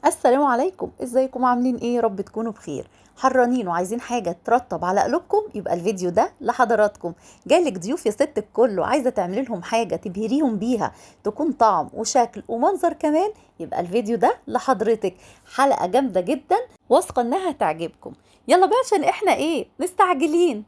السلام عليكم، ازيكم؟ عاملين ايه؟ يا رب تكونوا بخير. حرانين وعايزين حاجة ترطب على قلوبكم؟ يبقى الفيديو ده لحضراتكم. جالك ضيوف يا ست الكل وعايزه تعملي لهم حاجة تبهريهم بيها، تكون طعم وشكل ومنظر كمان، يبقى الفيديو ده لحضرتك. حلقة جامدة جدا، واثقة انها تعجبكم. يلا بقى عشان احنا ايه مستعجلين.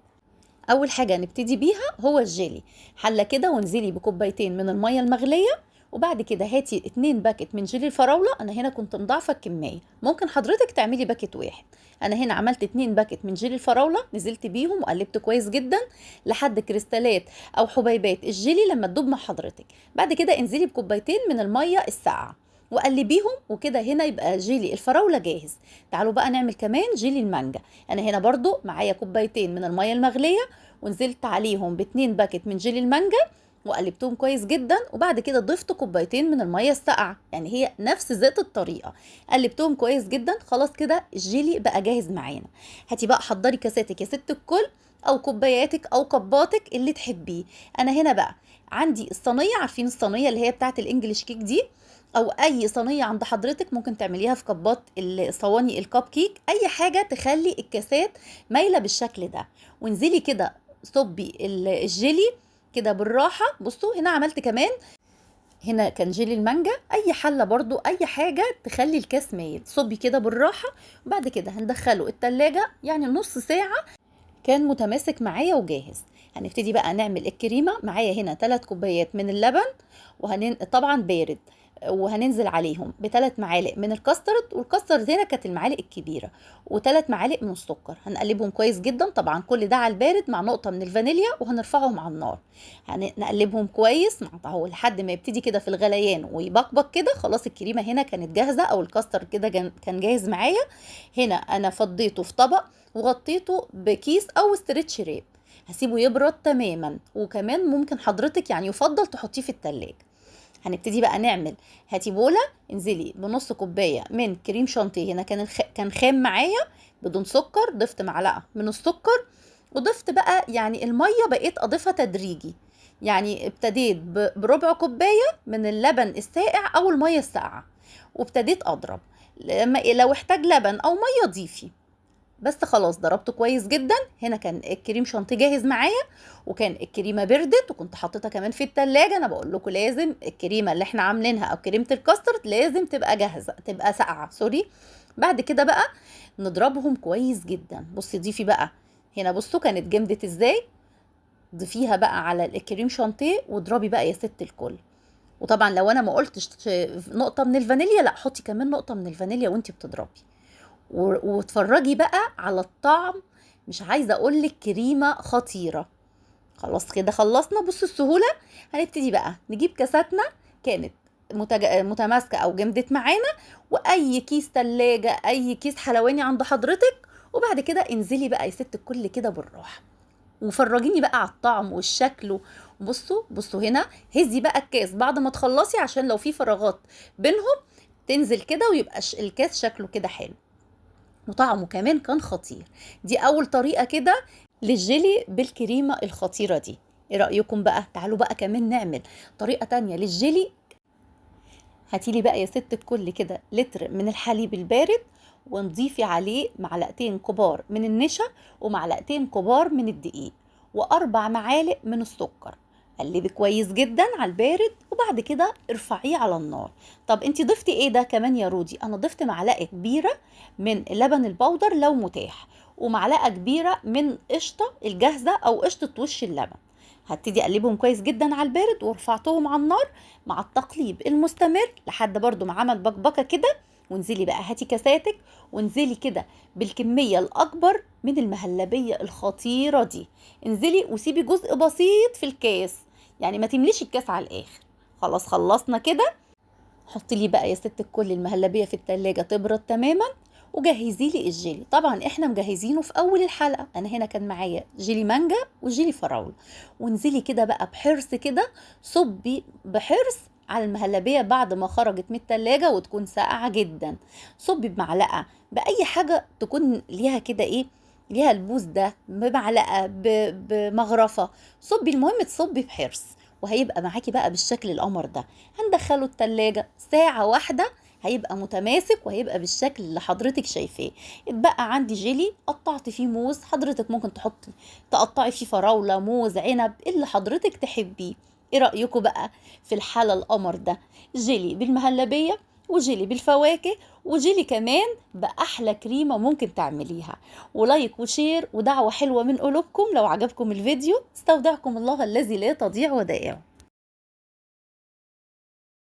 اول حاجة نبتدي بيها هو الجيلي. حله كده وانزلي بكوبايتين من المية المغليه، وبعد كده هاتي 2 باكت من جيلي الفراولة. انا هنا كنت مضاعفة الكمية، ممكن حضرتك تعملي باكت واحد. انا هنا عملت 2 باكت من جيلي الفراولة، نزلت بيهم وقلبت كويس جدا لحد كريستالات او حبيبات الجيلي لما تدوب مع حضرتك. بعد كده انزلي بكوبايتين من المية الساقعة وقلبيهم، وكده هنا يبقى جيلي الفراولة جاهز. تعالوا بقى نعمل كمان جيلي المانجا. انا هنا برضو معايا كوبايتين من المية المغلية ونزلت عليهم ب2 باكت من جيلي المانجا وقلبتهم كويس جدا، وبعد كده ضفت كوبايتين من المية الساقعه، يعني هي نفس ذات الطريقة، قلبتهم كويس جدا. خلاص كده الجيلي بقى جاهز معانا. هاتي بقى حضري كاساتك يا ست الكل، او كوباياتك او كباتك اللي تحبيه. انا هنا بقى عندي الصينية، عارفين الصينية اللي هي بتاعه ال English cake دي، او اي صينية عند حضرتك ممكن تعمليها في كبات الصواني الكب كيك، اي حاجة تخلي الكاسات مايلة بالشكل ده. وانزلي كده صبي الجيلي كده بالراحة. بصوا هنا عملت كمان، هنا كان جيلي المانجا، اي حله برضو اي حاجة تخلي الكاس مايل، صبي كده بالراحة. وبعد كده هندخله التلاجة يعني نص ساعة، كان متماسك معايا وجاهز. هنبتدي بقى نعمل الكريمة. معايا هنا 3 كوبايات من اللبن، طبعا بارد، وهننزل عليهم ب3 معالق من الكاسترد، والكاسترد هنا كانت المعالق الكبيرة، و3 معالق من السكر. هنقلبهم كويس جدا، طبعا كل ده على البارد مع نقطة من الفانيليا، وهنرفعهم على النار. هنقلبهم كويس مع اهو لحد ما يبتدي كده في الغليان ويبقبق كده. خلاص الكريمة هنا كانت جاهزة، او الكاسترد كده كان جاهز معايا. هنا انا فضيته في طبق وغطيته بكيس او stretch wrap، هسيبه يبرد تماما، وكمان ممكن حضرتك يعني يفضل تحطيه في التلاجة. هنبتدي بقى نعمل. هاتي بوله، انزلي بنص كوباية من كريم شانتيه، هنا كان خام معايا بدون سكر، ضفت معلقه من السكر، وضفت بقى يعني المية بقيت اضيفها تدريجي، يعني ابتديت بربع كوباية من اللبن الساقع او المية الساقعه، وابتديت اضرب. لما لو احتاج لبن او مية ضيفي، بس خلاص ضربته كويس جدا. هنا كان الكريم شانتيه جاهز معايا، وكان الكريمة بردت، وكنت حاطتها كمان في التلاجة. انا بقول لكم لازم الكريمة اللي احنا عاملينها او كريمة الكاسترد لازم تبقى جاهزة، تبقى ساقعه sorry. بعد كده بقى نضربهم كويس جدا. بصي ضيفي بقى هنا، بصوا كانت جمدت ازاي، ضيفيها بقى على الكريم شانتيه واضربي بقى يا ست الكل. وطبعا لو انا ما قلتش نقطة من الفانيليا، لا حطي كمان نقطة من الفانيليا وانتي بتضربي، واتفرجي بقى على الطعم. مش عايزه اقول لك كريمة خطيرة. خلاص كده خلصنا. بصوا السهولة. هنبتدي بقى نجيب كاساتنا، كانت متماسكة او جمدت معانا، واي كيس تلاجة اي كيس حلواني عند حضرتك. وبعد كده انزلي بقى يا ست الكل كده بالراحة، وفرجيني بقى على الطعم والشكل. بصوا هنا هزي بقى الكاس بعد ما تخلصي، عشان لو في فراغات بينهم تنزل كده ويبقى الكاس شكله كده حلو، وطعمه كمان كان خطير. دي اول طريقه كده للجيلي بالكريمه الخطيرة دي. ايه رايكم بقى؟ تعالوا بقى كمان نعمل طريقه تانية للجيلي. هاتيلي بقى يا ست الكل كده لتر من الحليب البارد، ونضيفي عليه معلقتين كبار من النشا، ومعلقتين كبار من الدقيق، و4 معالق من السكر. قلبي كويس جدا على البارد، وبعد كده ارفعيه على النار. طب انتي ضفتي ايه ده كمان يا رودي؟ انا ضفت معلقه كبيرة من اللبن البودر لو متاح، ومعلقة كبيرة من قشطه الجاهزة او قشطه وش اللبن. هبتدي اقلبهم كويس جدا على البارد، ورفعتهم على النار مع التقليب المستمر لحد برضو ما عمل بقبقه كده. وانزلي بقى هاتي كاساتك، وانزلي كده بالكمية الاكبر من المهلبيه الخطيرة دي. انزلي وسيبي جزء بسيط في الكاس، يعني ما تمليش الكاس على الاخر. خلاص خلصنا كده. حطي لي بقى يا ست الكل المهلبيه في التلاجة تبرد تماما، وجهزي لي الجيلي. طبعا احنا مجهزينه في اول الحلقة. انا هنا كان معايا جيلي مانجا وجيلي فراوله. وانزلي كده بقى بحرص كده، صبي بحرص على المهلبيه بعد ما خرجت من التلاجة وتكون ساقعه جدا. صبي بمعلقه، باي حاجة تكون ليها كده ايه، ليها البوز ده، بمعلقه بمغرفه، صبي. المهم تصبي بحرص، وهيبقى معاكي بقى بالشكل القمر ده. هندخله التلاجة ساعة واحدة هيبقى متماسك وهيبقى بالشكل اللي حضرتك شايفاه. اتبقى عندي جيلي قطعت فيه موز، حضرتك ممكن تحطي تقطعي فيه فراولة، موز، عنب، اللي حضرتك تحبيه. ايه رأيكم بقى في الحالة القمر ده؟ جيلي بالمهلبية وجيلي بالفواكه وجيلي كمان بأحلى كريمة ممكن تعمليها. و like و share ودعوة حلوة من قلوبكم لو عجبكم الفيديو. استودعكم الله الذي لا تضيع ودائعه.